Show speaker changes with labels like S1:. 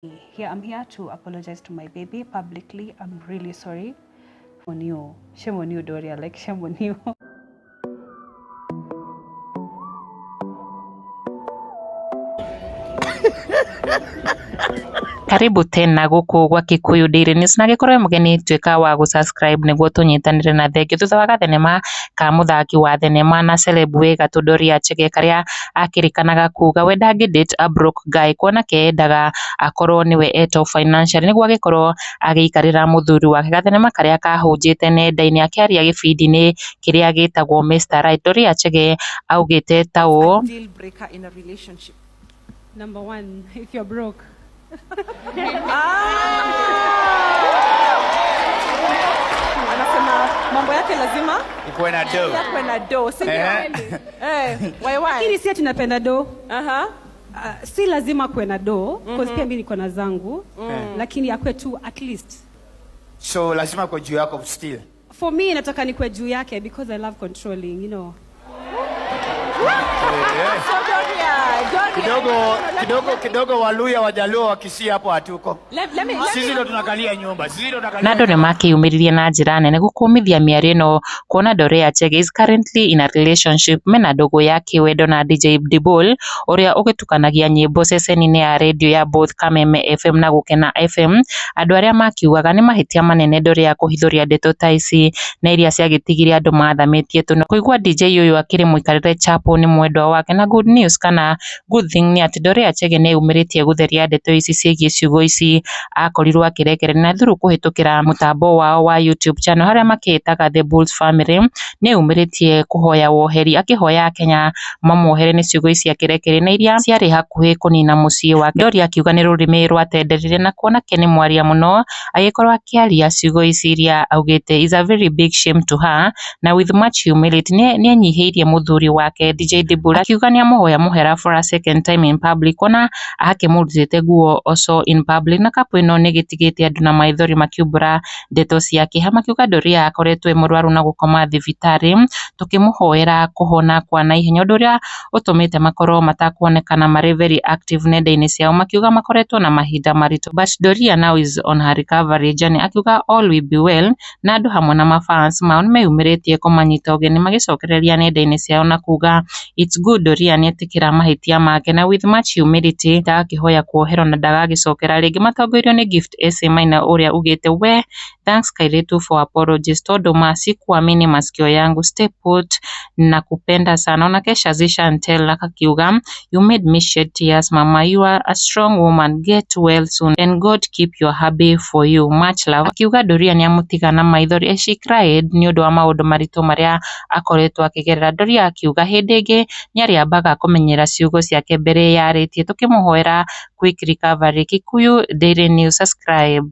S1: Here, I'm here to apologize to my baby publicly. I'm really sorry. On you. Shame on you, Dorea. Like, shame on you.
S2: Karibu tena guku gwa Kikuyu Daily News na gĩkorwo wĩ mũgeni tuĩka wa gũ subscribe nĩguo tũnyitanĩre na thengio thutha wa gathenema ka mũthaki wa thenema na celeb wĩ gatũ Dorea Chege karĩa akĩrĩkanaga kuga we ndangĩ date a broke guy kuona ke endaga akorwo nĩwe e top financially nĩguo agĩkorwo agĩikarĩra mũthuri wake. Gathenema karĩa kahũnjĩte nenda-inĩ akĩaria gĩbindi-inĩ kĩrĩa gĩtagwo Mr Right, Dorea Chege augĩte ta ũũ.
S3: Deal breaker in a relationship?
S1: Number one, if you're broke.
S3: Anasema mambo yake lazima
S4: Ikuwe na do.
S3: yakwe na do, si ndio?
S4: Eh.
S3: Eh, why why?
S5: Lakini si ati napenda do.
S3: Aha.
S5: Si lazima kuwe na do, cause pia mimi niko na zangu, lakini akwe tu at least.
S4: So lazima kwa juu yako still.
S5: For me nataka nikuwe juu yake because I love controlling.
S3: So Dorea, Dorea.
S4: Kidogo
S3: No, no, let
S4: kidogo kidogo Waluya Wajaluo wakisia hapo hatuko.
S3: Let me, let
S4: Sisi
S3: me
S4: ndo tunakalia nyumba. Sisi ndo tunakalia.
S2: Na andũ nĩmakĩyumĩririe na njĩra nene gũkũmithia mĩario ĩno kuona Dorea Chege is currently in a relationship mena ndũgũ ya kĩwendo na DJ Dibul ũrĩa ũgĩtukanagia nyĩmbo ceceni-inĩ ya redio ya both Kameme FM na Gũkena FM. Andũ arĩa makiugaga nĩ mahĩtia manene Dorea kũhithũria ndeto ta ici na iria ciagĩtigire andũ mathamĩtie tũnua. Kũigua DJ ũyũ akĩrĩ mũikarĩre chapo nĩ mwendwa wake. Na good news kana good thing nĩ atĩ Dorea Chege nĩeyumĩrĩtie gũtheria ndeto ici ciĩgiĩ ciugo ici akorirwo akĩrekereria na through kũhĩtũkĩra mũtambo wao wa YouTube channel harĩa makĩĩtaga The Bulls Family. Nĩeyumĩrĩtie kũhoya woheri akĩhoya akenya mamuohere nĩ ciugo ici akĩrekereria na iria ciarĩ hakuhĩ kũnina mũciĩ wake. Dorea akiuga nĩ rũrĩmĩ rwatenderire na kuona ke nĩ mwaria mũno agĩkorwo akĩaria ciugo ici iria augĩte is a very big shame to her, na with much humility nĩenyihĩirie mũthuri wake DJ Dibul akiuga nĩamũhoya mũhera for a second time in public kuona akĩmũrutĩte nguo also in public. Na couple ĩno nĩgĩtigĩte andũ na maithori makiumbũra ndeto cia kĩeha makiuga Dorea akoretwo e mũrwaru na gũkoma thibitarĩ tũkĩmũhoera kũhona kwa naihenya, ũndũ ũrĩa ũtũmĩte makorwo matakuonekana marĩ very active nenda-inĩ ciao makiuga makoretwo na mahinda maritũ, but Dorea now is on her recovery journey akiuga all will be well. Na andũ hamwe na mafans mao nĩmeyumĩrĩtie kũmanyita ũgeni magĩcokereria nenda-inĩ ciao na kuga it's good Dorea nĩetĩkĩra mahĩtia make na with much humility ndagakĩhoya kuoherwo na ndagagĩcokera rĩngĩ. Matongoirio nĩ Gift SA Maina ũrĩa ugĩte we thanks Kairetu for apologies tondũ ma sikuamini masikio yangu, stay put na kupenda sana. Onake Shazi Chantel akakiuga you made me shed tears mama, you are a strong woman, get well soon and God keep your hubby for you, much love. Akiuga Dorea nĩamũtiga na maithori as she cried nĩ ũndũ wa maũndũ maritũ marĩa akoretwo akĩgerera. Dorea akiuga hĩndĩ ĩngĩ nĩarĩambaga kũmenyera ciugo ciake mbere yarĩtie, tũkĩmũhoera quick recovery. Kikuyu Daily News, subscribe.